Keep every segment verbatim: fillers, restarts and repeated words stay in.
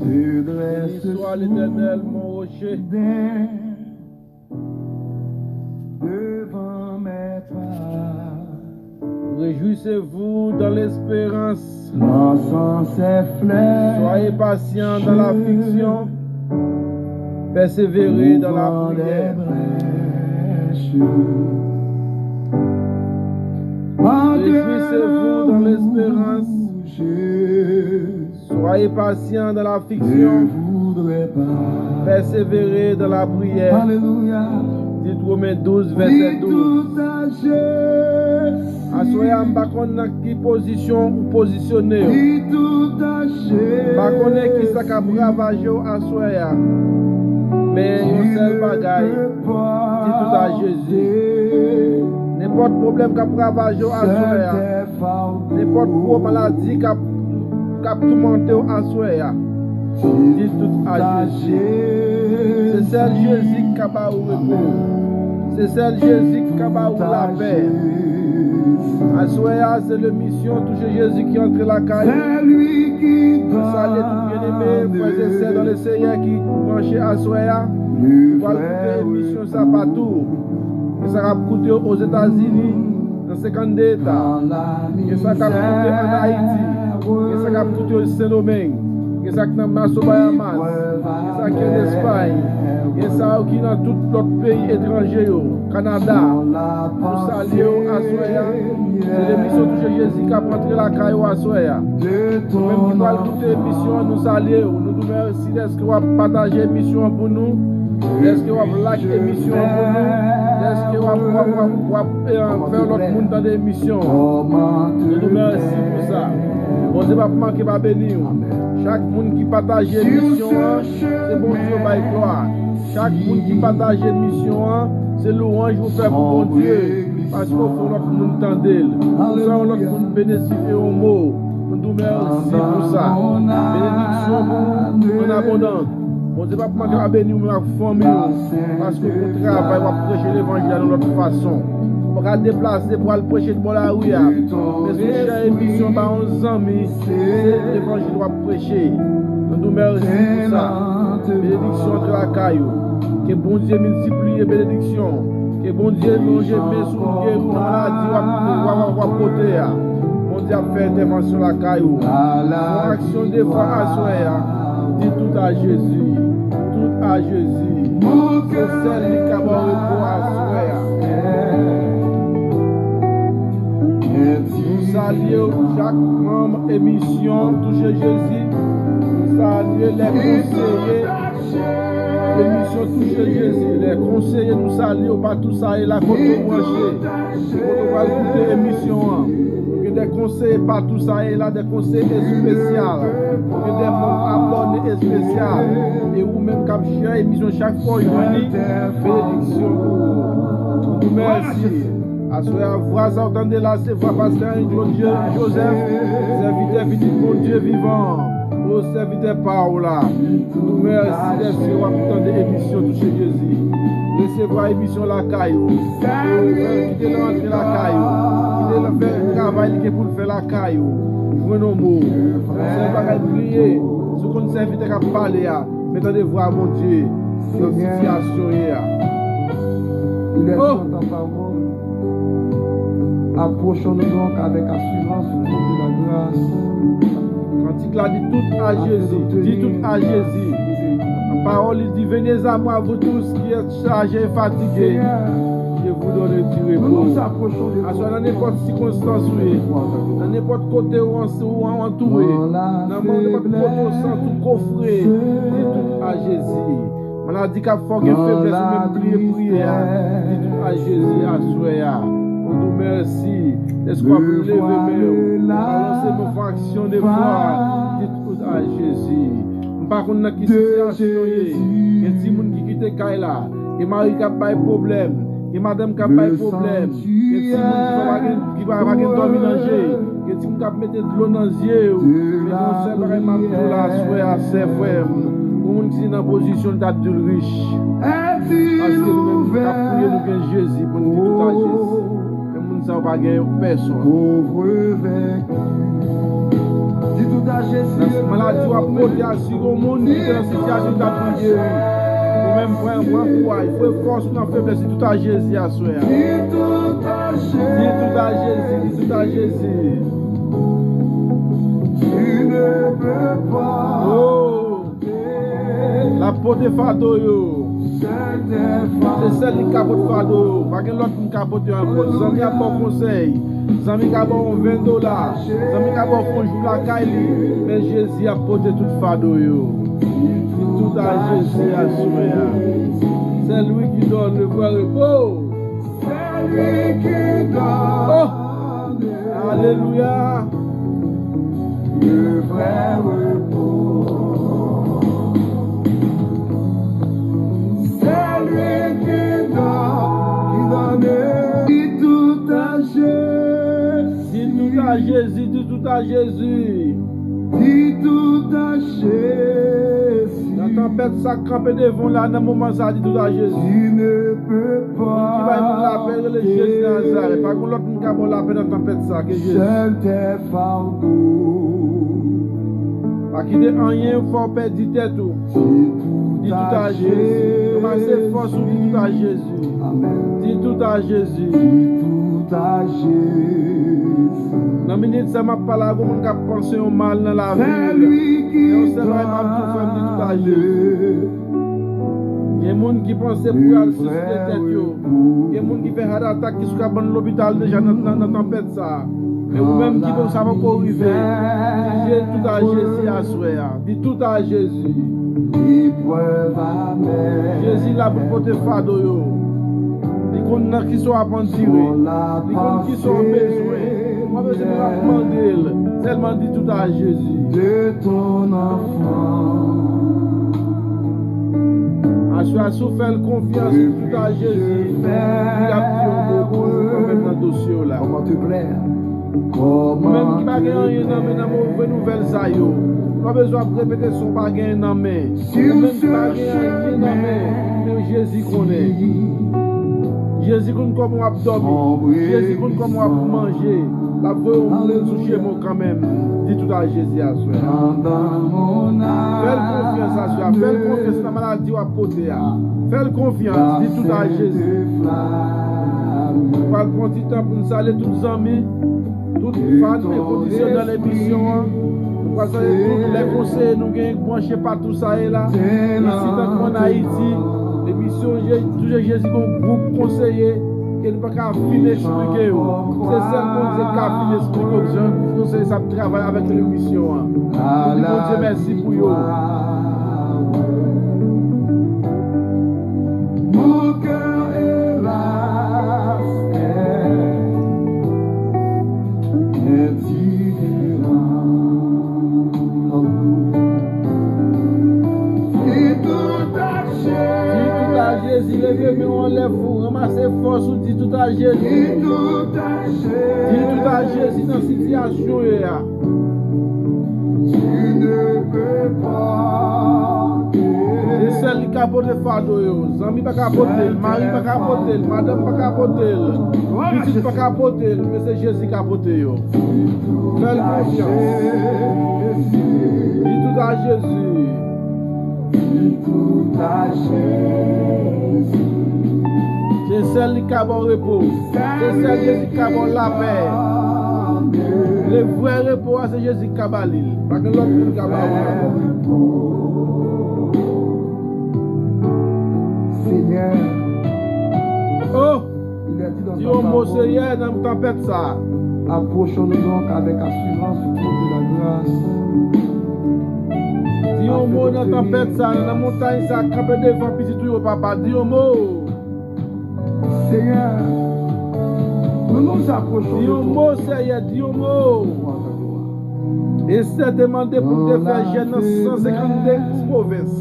Béni soit l'Éternel, mon rocher. Réjouissez-vous dans l'espérance. Soyez patients dans l'affliction. Persévérez dans la prière. Réjouissez-vous dans l'espérance. Soyez patients dans l'affliction. Persévérez dans la prière. Dites Romains douze, verset douze. Aswè a, m pa konn nan ki pozisyon ou pozisyone w. M pa konnen ki sa k ap ravaje w aswè a. Men yon sèl bagay, di tout a Jezi. Nenpòt pwoblèm k ap ravaje w aswè a, nenpòt gwo maladi k ap, k ap toumante w aswè a, di tout a Jezi. Se sèl Jezi ki ka ba ou repo. Se sèl Jezi ki ka ba ou lapè. Aswè a, se lemisyon Touche Jezi ki antre lakay ou. Mwen salye tout byeneme, frè e sè nan le Seyè ki branche aswè a. Ou pral koute emisyon sa patou. Gen sa k ap koute yo Ozetazini, nan senkannde eta. Gen sa k ap koute ann Ayiti. Gen sa k ap koute yo Sendomeng. Gen sa k nan Nassau Bahamas. Gen sa ki ann Espay. Gen sa yo ki nan tout lòt peyi etranje yo, Kanada. Nou salye w aswè a. Se lemisyon Touche Jezi k ap antre lakay ou aswè a. Ou menm ki pral koute emisyon an, nou salye w. Nou di w mèsi dèske w ap pataje emisyon an pou nou. Dèske w ap like emisyon an pou nou. Dèske w ap, w ap, w ap, w ap, eh, fè lòt moun tande emisyon an. Nou di w mèsi pou sa. Bondye p ap manke pa beni w. Chak moun ki pataje emisyon an, se Bondye w bay glwa. Chak moun ki pataje emisyon an, se louwanj ou fè pou Bondye. Paske w fè yon lòt moun tande l. Ou fè yon lòt moun benefisye yon mo. Nou di w mèsi pou sa. Benediksyon pou ou an abondan. Bondye p ap manke pa beni w menm ak fanmi w. Paske w gon travay, w ap preche levanjil la yon lòt fason. Ou pa ka deplase pou al preche bò lari a. Men si w share emisyon ba yon zanmi, se levanjil w ap preche. Nou di w mèsi pou sa. Benediksyon antre lakay ou. Ke Bondye miltipliye benediksyon. Ke Bondye lonje men sou ou, geri w nan maladi w ap, w ap, w ap pote a. Bondye ap fè entèvansyon lakay ou. Fè yon aksyon de fwa aswè a. Di tout a Jezi. Tout a Jezi. Se sèl li k ka ba w repo aswè a. Nou salye w, chak manm emisyon Touche Jezi. Nou salye lè konseye emisyon Touche Jezi. Lè konseye, nou salye w patou sa ye la kote w branche. Kote w pral koute emisyon an. Nou gen de konseye patou sa ye la, de konseye espesyal. Nou gen de manm abòne espesyal. E ou menm k ap share emisyon chak fwa w jwenn li, benediksyon pou ou. Nou di w mèsi. Aswè a, vwa sa w tande la, se vwa pastè Henry Claude Je-, Joseph, sèvitè pitit Bondye vivan an. O sèvitè pa w la, nou mèsi dèske w ap tande emisyon Touche Jezi. Resevwa emisyon lakay ou. Kite l antre lakay ou. Kite l fè travay li gen pou l fè lakay ou. Jwenn yon mo. Sèl bagay bliye, si w konn sèvitè k ap pale a, men tande vwa Bondye nan sitiyasyon ye a. Il est Oh! Temps ta parole. Approchons-nous donc avec assurance au trône de la grâce. Kantik la di tout a Jezi, di tout a Jezi. Pawòl li di, venez à moi, vous tous qui êtes chargés et fatigués, je vous donne du repos. Aswè, nan nenpòt sikonstans ou ye, nan nenpòt kote ou an-, ou an-, antoure, nan nenpòt kote ou santi ou kofre, di tout a Jezi. Maladi k ap fè w gen feblès ou menm bliye priye a, di tout a Jezi aswè a. Nou di w mèsi dèske w ap leve men w, w ap lanse men w fè aksyon de fwa, di tout a Jezi. M pa konn nan ki sitiyasyon w ye. Gen timoun ki kite kay la. Gen mari k ap bay pwoblèm. Gen madanm k ap bay pwoblèm. Gen timoun ki pa, pa gen, ki pa, pa gen dòmi nan je. Gen timoun k ap mete dlo nan zye yo. Men gen yon sèl bagay m ap di w la aswè a, sè, frè m. Yon moun ki nan pozisyon l t ap di l rich. Paske nou menm k ap priye, nou gen Jezi pou n di tout a Jezi. Men moun sa yo pa gen yon pèsonn. Di tout a Jezi. Maladi w ap pote a, si gon moun ki te nan sitiyasyon ki t ap geri, ou menm pran, pran kouraj, fè fòs ou nan feblès, di tout a Jezi aswè a. Di tout a Jezi. Di tout a Jezi, di tout a Jezi. Tu ne peux pas. Oh. L ap pote fado yo. Se sèl li k ka pote fado yo. Pa gen lòt moun k ka pote yo ankò. Zanmi ap ba w konsèy. Zanmi ka ba w ven dola. Zanmi ka ba w fon jou lakay li. Men Jezi ap pote tout fado yo. Di tout a Jezi aswè a. C'est lui qui donne le vrai repos. Oh! Alelouya! Le vrai repos. C'est lui qui donne, qui donne. Di tout a Jezi. Di tout a Jezi, di tout a Jezi. Di tout a Jezi. Nan tanpèt sa k kanpe devan w la, nan moman sa, di tout a Jezi. Ki bay moun lapè, rele Jezi Nazarèt. Pa gen lòt moun ka ba w lapè nan tanpèt sa ke Jezi. Pa kite anyen fè w pèdi tèt ou. Di tout a Jezi. Ranmase fòs ou, di tout a Jezi. Di tout a Jezi. Nan minit sa m ap pale a, gon moun k ap panse yon mal nan lavi l. Men yon sèl bagay m ap di w, frè m, di tout a Jezi. Gen moun ki panse pou y al siside tèt yo. Gen moun ki fè heart attack ki sou kabann lopital deja nan, nan, nan tanpèt sa. Men ou menm ki bon, sa poko rive. Di tout a Jezi aswè a. Di tout a Jezi. Jezi la pou pote fado yo. Li konn nan kisa w ap andire. Li konn kisa w bezwen. Ou pa bezwen menm ap mande l. Sèlman di tout a Jezi. Aswè a, si w fè l konfyans, di tout a Jezi. Li ap di yon mo pou ou, kanmenm nan dosye w la. Ou menm ki pa gen anyen nan men nan move nouvèl sa yo. Ou pa bezwen ap repete sa w pa gen nan men. Ou menm ki pa gen anyen nan men, men Jezi konnen. Jezi konn kòman w ap dòmi. Jezi konn kòman w ap manje. L ap voye yon moun sou chemen w kanmenm. Di tout a Jezi aswè a. Fè l konfyans aswè a. Fè l konfyans nan maladi w ap pote a. Fè l konfyans. Di tout a Jezi. Nou pral pran ti tan pou n salye tout zanmi. Tout fan e kondisyon nan lemisyon an. Nou pral salye tout lè konseye nou gen branche patou sa ye la. Isit ankò an Ayiti, lemisyon Je- Toujou Jezi gon gwoup konseye ke nou pa ka fin esplike yo. Se sèl Bondye k ka fin esplike yo. Jan konseye sa ap travay avèk lemisyon an. Nou di Bondye mèsi pou yo. Mon cœur, hélas, est indifférent. Di tout a Jezi. Di tout a Jezi, leve men w anlè, fou, ranmase fòs ou, di tout a Jezi. Di tout a Jezi. Di tout a Jezi nan sitiyasyon w ye a. Se sèl li ka pote fado yo. Zanmi pa ka pote l, mari pa ka pote l, madanm pa ka pote l, pitit pa ka pote l, men se Jezi ka pote yo. Fè l konfyans. Di tout a Jezi. Se sèl li ka ba w repo. Se sèl Jezi ki ka ba w lapè. Le vrè repo a, se Jezi ki ka ba li l. Pa gen lòt moun ki ka ba ou l ankò. Senyè. Oh! Di yon mo, Senyè, nan tanpèt sa. Approchons-nous donc avec assurance du trône de la grâce. Di yon mo nan tanpèt sa, nan montay sa, kanpe devan pitit ou yo, papa. Di yon mo. Seigneur, nous nous approchons de toi. Di yon mo, Senyè, di yon mo. Estè te mande pou l te fè jèn nan san senkannde pwovens.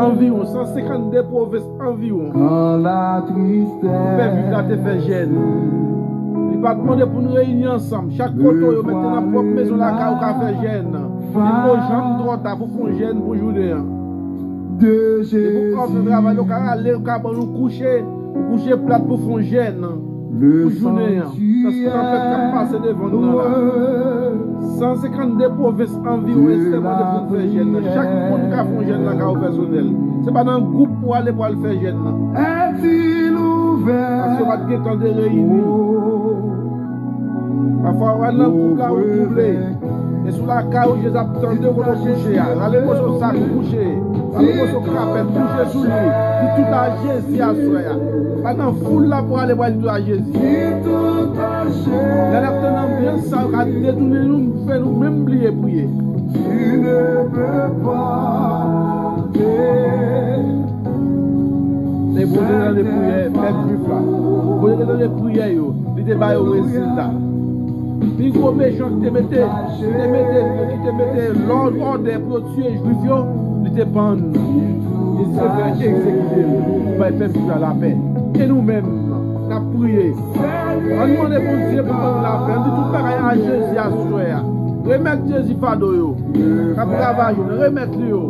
Anviwon san senkannde pwovens anviwon. Pou pèp Jida te fè jèn. Li pa t mande pou n reyini ansanm. Chak kote w ye, mete nan pwòp mezon lakay ou ka fè jèn. Li poko janm twò ta pou fè yon jèn pou jounen an. Depi w kòmanse travay, ou ka rale, ou ka bann ou kouche, ou kouche plat pou fè yon jèn. Pou jounen an, nan tanpèt k ap pase devan nou nan la, san senkannde pwovens anviwon, Estè mande pou n fè jèn nan. Chak moun ka fè yon jèn nan kay ou pèsonèl. Se pa nan gwoup pou ale pou al fè jèn nan. Paske yo pa t gen tan de reyini. Pafwa, w al nan gwoup la, ou twouble. E sou lakay ou, Jezi ap tande w kote w kouche a. Rale moso sak ou kouche. Rale moso kapèt, kouche sou li. Di tout a Jezi aswè a. Pa nan foul la pou ale, pou al di tout a Jezi. Lè n ap tann anbyans sa yo ka detounen nou, fè nou menm bliye priye. E Bondye tande priyè pèp Jwif la. Bondye te tande priyè yo. Li te ba yo rezilta. Pi gwo mechan ki te mete, ki te mete, ki te mete lòd, òdè pou yo tiye Jwif yo, li te pann. Li te fè egzekite l pou bay pèp Jwif la lapè. E nou menm, n ap priye. Ann mande Bondye pou l ban nou lapè. Ann di tout bagay a Jezi aswè a. Remèt Jezi fado yo. K ap ravaje nou. Remèt li yo.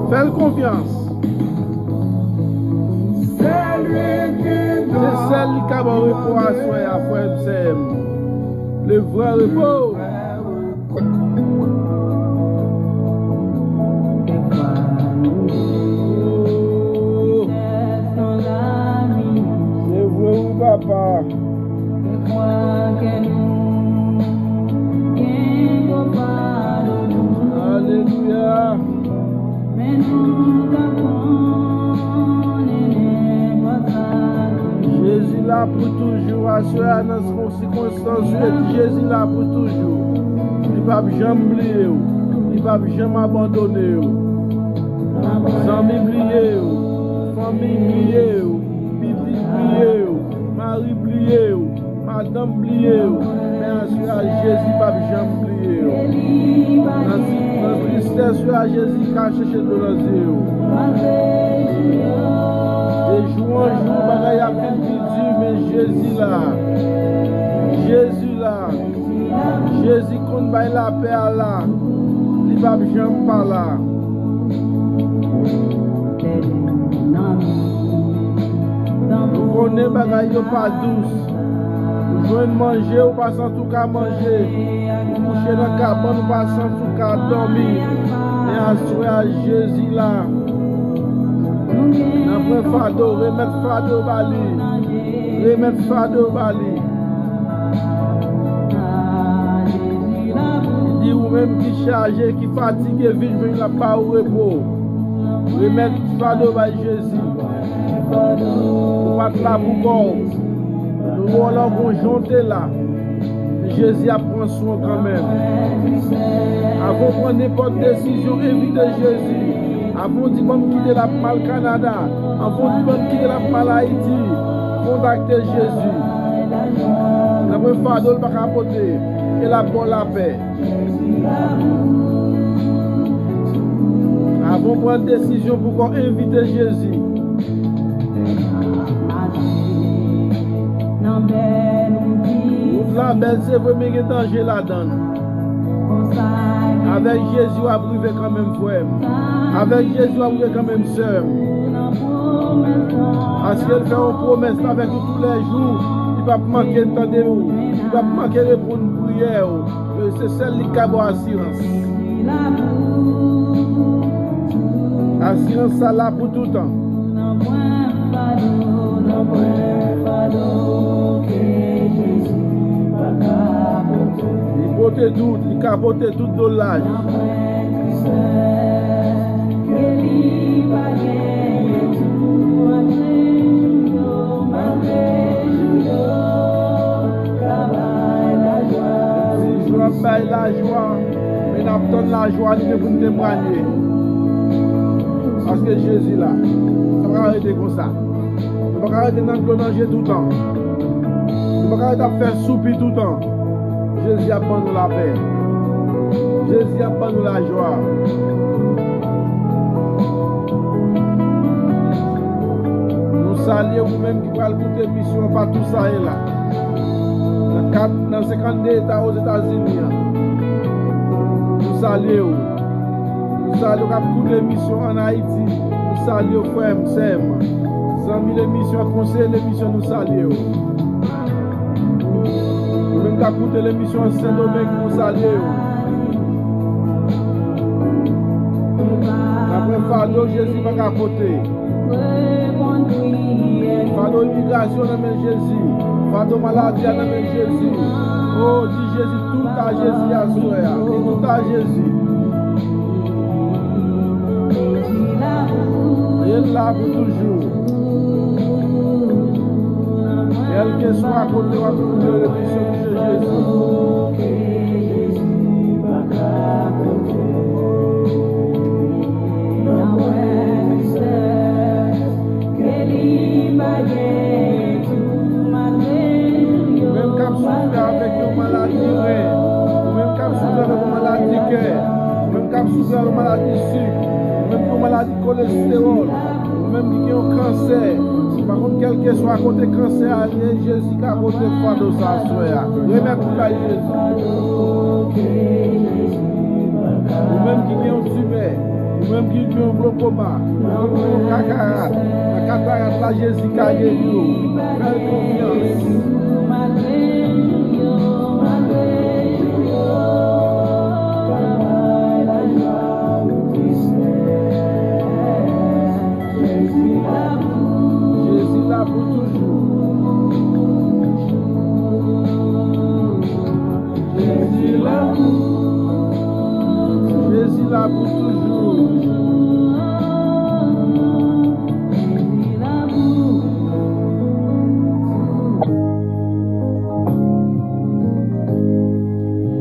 Fè l konfyans. Se sèl li k ka ba w repo aswè a, frè m, sè m. Le vrè repo. Oh. Se vre, wi, papa. Alelouya. Jezi la pou toujou, aswè a nan sikonstans yo, Jezi la pou toujou. Li p ap janm bliye w. Li p ap janm abandone w. Zanmi bliye w. Fanmi bliye w. Pitit bliye w. Mari bliye w. Madanm bliye w, men aswè a Jezi p ap janm bliye w. Nan ti, nan tristès yo a, Jezi ka chèche dlo nan zye w. De jou an jou, bagay ap vin pi di, men Jezi la. Jezi la. Jezi konn bay lapè a la. Li p ap janm pa la. Ou konnen bagay yo pa dous. Ou jwenn manje, ou pa santi w ka manje. Ou kouche nan kabann, ou pa santi w ka dòmi. Men aswè a, Jezi la. Nan pran fado, remèt fado ba li. Remèt fado ba li. Li di ou menm ki chaje, ki fatige, vin jwenn l ap ba ou repo. Remèt fado bay Jezi. Ou pa t la pou kò w. Lè w la w gon jan w te la. Jezi ap pran swen w kanmenm. Avan w pran nenpòt desizyon, envite Jezi. Avan w di, "Ban m kite l ap mal Kanada." Avan w di, "Ban m kite l ap mal Ayiti." Kontakte Jezi. Nan pwen fado l pa ka pote. E l ap ba w lapè. Avan w pran desizyon pou kò, envite Jezi. Wout la bèl, se vre, men gen danje ladan l. Avèk Jezi, w ap rive kanmenm, frè m. Avèk Jezi, w ap rive kanmenm, sè m. Paske l fè yon pwomès avèk ou toulèjou. Li p ap manke tande w. Li p ap manke reponn priyè w. Se sèl li k ka ba w asirans. Asirans sa la pou toutan. Li pote tout, li ka pote tout do laj. Si jou ap bay lajwa, men n ap tann lajwa li gen pou n temwanye. Paske Jezi la. Sa pa ka rete konsa. Nou pa ka rete nan dlo nan je toutan. Nou pa ka rete ap fè soupi toutan. Jezi ap ban nou lapè. Jezi ap ban nou lajwa. Nou salye ou menm ki pral koute emisyon an patou sa ye la. Nan kat, nan senkannde eta Ozetazini an. Nou salye w. Nou salye w k ap koute emisyon an Ayiti. Nou salye w, frè m, sè m. Zanmi lemisyon, konseye lemisyon, nou salye w. K ap koute lemisyon Sendomeng, nou salye w. N ap wè fado Jezi pa ka pote. Fado imigrasyon nan men Jezi. Fado maladi a nan men Jezi. O, di Jezi, tout a Jezi aswè a. Di tout a Jezi. E l la pou toujou. Kèlkeswa kote w ap koute lemisyon Touche Jezi. Ou menm k ap soufri avèk yon maladi ren, ou menm k ap soufri avèk yon maladi kè, ou menm k ap soufri avèk yon maladi sik, ou menm ki yon maladi kolestewòl, ou menm ki gen yon kansè, pa kont kèlkeswa kote kansè a ye, Jezi ka pote fado sa aswè a. Remèt ou bay Jezi. Ou menm ki gen yon timè, ou menm ki gen yon glokoma, ou menm ki gen yon katarat, nan katarat la, Jezi ka geri w. Fè l konfyans. Jezi la pou toujou. Jezi la pou, Jezi la pou toujou.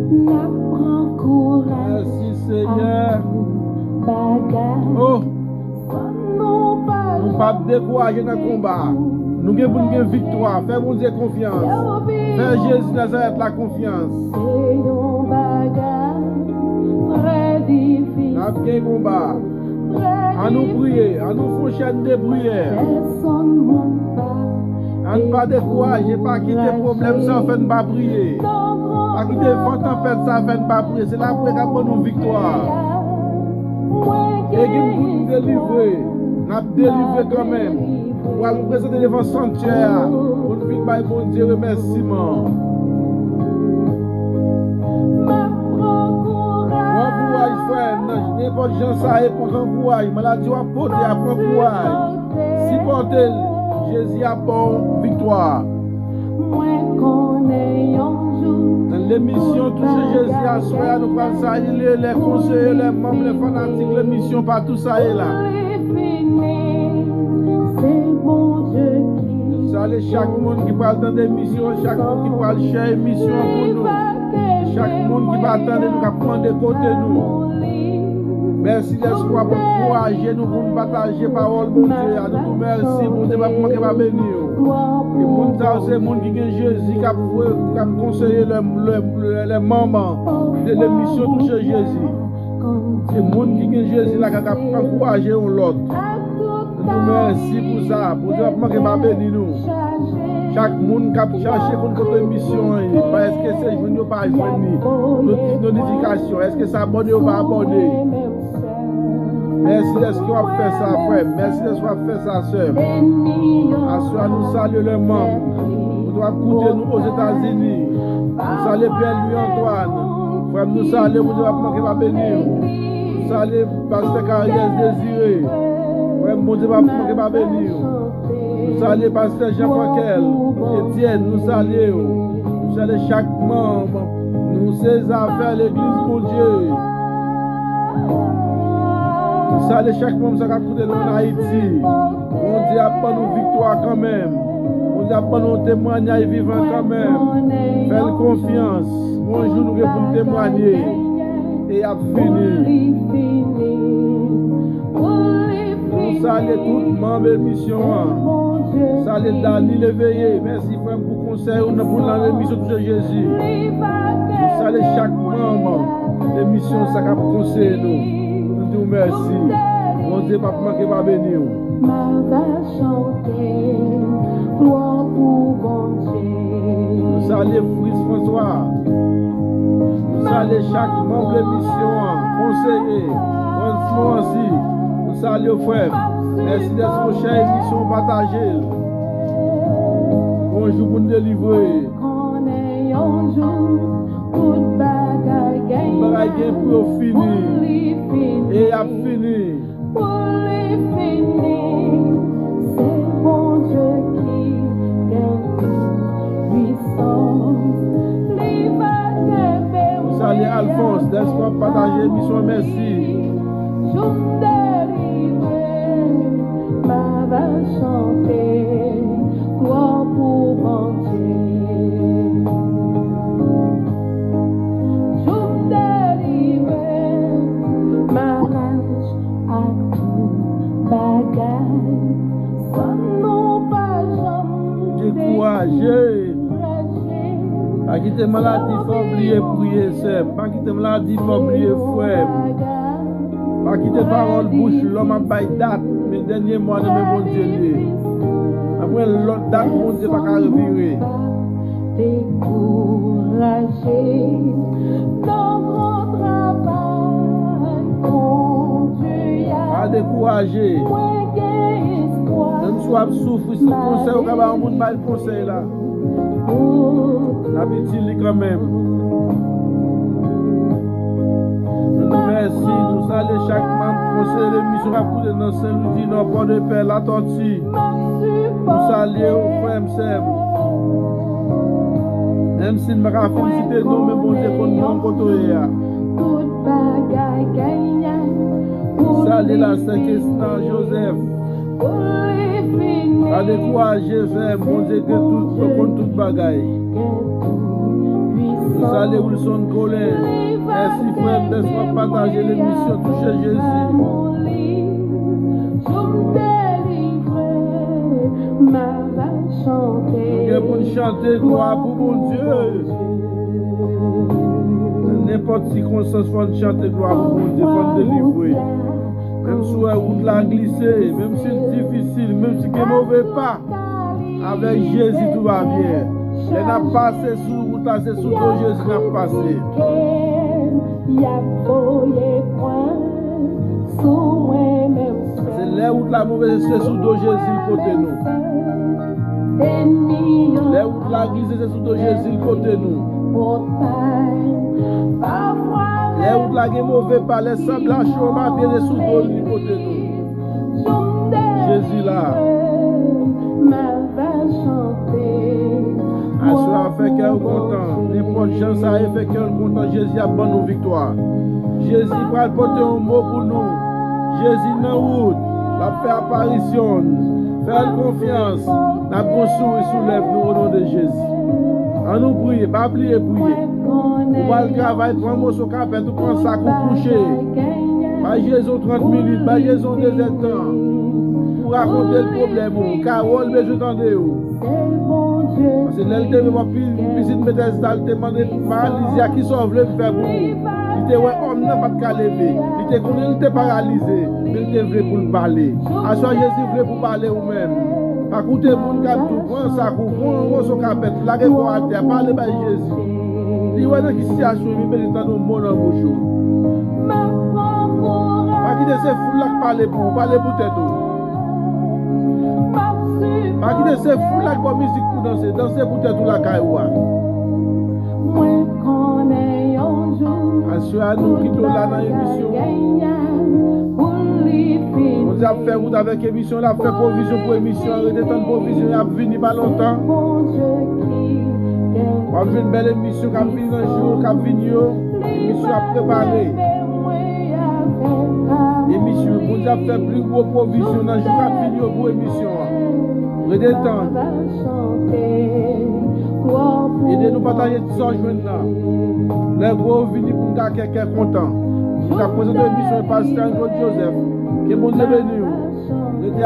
N ap pran kouraj. Mèsi, Senyè. Ak tout bagay. Oh! Nou p ap dekouraje nan konba a. Nou gen pou n gen viktwa. Fè Bondye konfyans. Fè Jezi Nazarèt la konfyans. Se yon bagay trè difisil. N ap gen konba. An nou priye. An nou fè yon chèn de priyè. Pèsonn moun pa Ann pa dekouraje, pa kite pwoblèm sa fè n pa priye. Pa kite van tanpèt sa fè n pa priye. Se lapriyè k ap ban nou viktwa. E gen pou n delivre. N ap delivre kanmenm. Nou pral prezante devan santyè a pou n vin bay Bondye remèsiman. Pran kouraj, frè m, nan nenpòt jan sa ye, pran kouraj. Maladi w ap pote a, pran kouraj. Sipòte l. Jezi ap ba w viktwa. Nan lemisyon Touche Jezi aswè a, nou pral salye lè konseye, lè manm, lè fanatik lemisyon, patou sa ye la. Nou salye chak moun ki pral tande emisyon an, chak moun ki pral share emisyon an pou nou. Chak moun ki pa tande nou, k ap mande kote nou. Mèsi dèske w ap ankouraje nou pou n pataje pawòl Bondye a. Nou di w mèsi, Bondye p ap manke pa beni w. E moun sa yo se moun ki gen Jezi k ap voye, k ap konseye lè, lè, lè, lè manman de lemisyon Touche Jezi. Se moun ki gen Jezi lakay k ap ankouraje yon lòt. Nou di w mèsi pou sa. Bondye p ap manke pa beni nou. Chak moun k ap chache konn kote emisyon an ye, pa èske se jwenn yo pa jwenn li. Noti-, notifikasyon, èske se abòne yo pa abòne. Mèsi dèske w ap fè sa, frè m. Mèsi dèske w ap fè sa, sè m. Aswè a, nou salye lè manm. Bondye ap koute nou Ozetazini. Nou salye Pierre Louis Antoine. Frè m, nou salye w, Bondye p ap manke pa beni w. Nou salye Pastè Carrière Désiré. Frè m, Bondye p ap manke pa beni w. Nou salye Pastè Jean Frankel Etienne, nou salye w. Nou salye chak manm. Nou se zafè legliz Bondye. Nou salye chak manm sa k ap koute nou ann Ayiti. Bondye ap ban nou viktwa kanmenm. Bondye ap ban nou yon temwanyaj vivan kanmenm. Fè l konfyans. Yon jou nou gen pou n temwanye. E y ap fini. Nou salye tout manm emisyon an. Salye Dany Léveillé. Mèsi, frè m, pou konsèy ou nan, pou nan emisyon Touche Jezi. Nou salye chak manm emisyon sa k ap konseye nou. Nou di w mèsi. Bondye p ap manke pa beni w. M ava chante glwa pou Bondye. Nou salye Fritz François. Nou salye chak manm lemisyon an, konseye, Frantz Morancy. Nou salye w, frè m. Mèsi dèske w share emisyon, pataje l. Yon jou pou n delivre. Yon jou, tout bagay gen pou yo fini. E y ap fini. Pou li fini, se Bondye ki gen tout pwisans. Li va kenbe w. Nou salye Alphonse, dèske w ap pataje emisyon an, mèsi. Jou m delivre, m ava chante glwa pou Bondye. Jou m delivre, m ava ak tout bagay. San nou pa janm dekouraje. Pa kite maladi fè w bliye priye, sè m. Pa kite maladi fè w bliye, frè m. Pa kite pawòl bouch lòm ap bay dat, men dènye mo a nan men Bondye l ye. Apre lòt dat, Bondye pa ka revire. Dekouraje nan gran travay Bondye a. Pa dekouraje. Mwen gen espwa. Menm si w ap soufri, si konsèy ou ka ba yon moun, ba l konsèy la. N ap itil li kanmenm. Nou di mèsi, nou salye chak manm konseye lemisyon k ap koute nan Sen Lwi di Nò, Pòdepè, Latòti. Nou salye w, frè m, sè m. Menm si n pa ka fin site non, men Bondye konn non kote w ye a. Tout bagay genyen pou li. Salye la sè Kesna Joseph. Pa dekouraje, frè m, Bondye gen tout, konn tout bagay. Nou salye Wilson Colin. Mèsi, frè m, dèske w ap pataje lemisyon Touche Jezi. Nou gen pou n chante glwa pou Bondye. Nan nenpòt sikonstans, fò n chante glwa pou Bondye, fò n delivre. Menm si w wè wout la glise, menm si l difisil, menm si gen move pa, avèk Jezi, tout va byen. Lè n ap pase sou wout la, se sou do Jezi n ap pase. Y ap voye pwen sou mwen, menm. Paske lè wout la move, se sou do Jezi l pote nou. Lè wout la glise, se sou do Jezi l pote nou. Lè wout la gen move pa, lè sab la cho anba pye, se sou do l li pote nou. Jezi la. Aswè a, fè kè w kontan. Nenpòt jan sa ye, fè kè w kontan. Jezi ap ban nou viktwa. Jezi pral pote yon mo pou nou. Jezi nan wout. L ap fè aparisyon l. Fè l konfyans. N ap gon souri sou lèv nou, o non de Jezi. An nou priye, pa bliye priye. Ou pral travay, pran moso kapèt ou, pran sak ou, kouche. Bay Jezi yon trant minit, bay Jezi yon dezèdtan pou rakonte l pwoblèm ou, kawòl bezwen tande w. Paske lè l te vin wè pi-, pitit metès la, l te mande paralize a, "Kisa w vle m fè pou ou?" Li te wè òm nan pa t ka leve. Li te konnen li te paralize, men li te vle pou l pale. Aswè a, Jezi vle pou pale ou menm. Pa koute moun k ap di w, "Pran sak ou, pran yon moso kapèt, lage kò w atè, pale bay Jezi." Li wè nan ki sitiyasyon w ye, li bezwen tande yon mo nan bouch ou. Pa kite se foul la k pale pou ou, pale pou tèt ou. Pa kite se foul la k ba w mizik pou danse, danse pou tèt ou lakay ou a. Aswè a, nou kite w la nan emisyon. Bondye ap fè wout avèk emisyon, l ap fè pwovizyon pou emisyon an. Rete tann pwovizyon, y ap vini pa lontan. W ap jwenn bèl emisyon k ap vini nan jou k ap vini yo. Emisyon ap prepare. Emisyon, Bondye ap fè pli gwo pwovizyon nan jou k ap vini yo pou emisyon an. Rete tann. Ede nou pataje ti sa w jwenn nan. Lè gwo vini pou n ka kè kè kontan. Mwen k ap prezante emisyon Pastè Claude Joseph. Ke Bondye beni w. Rete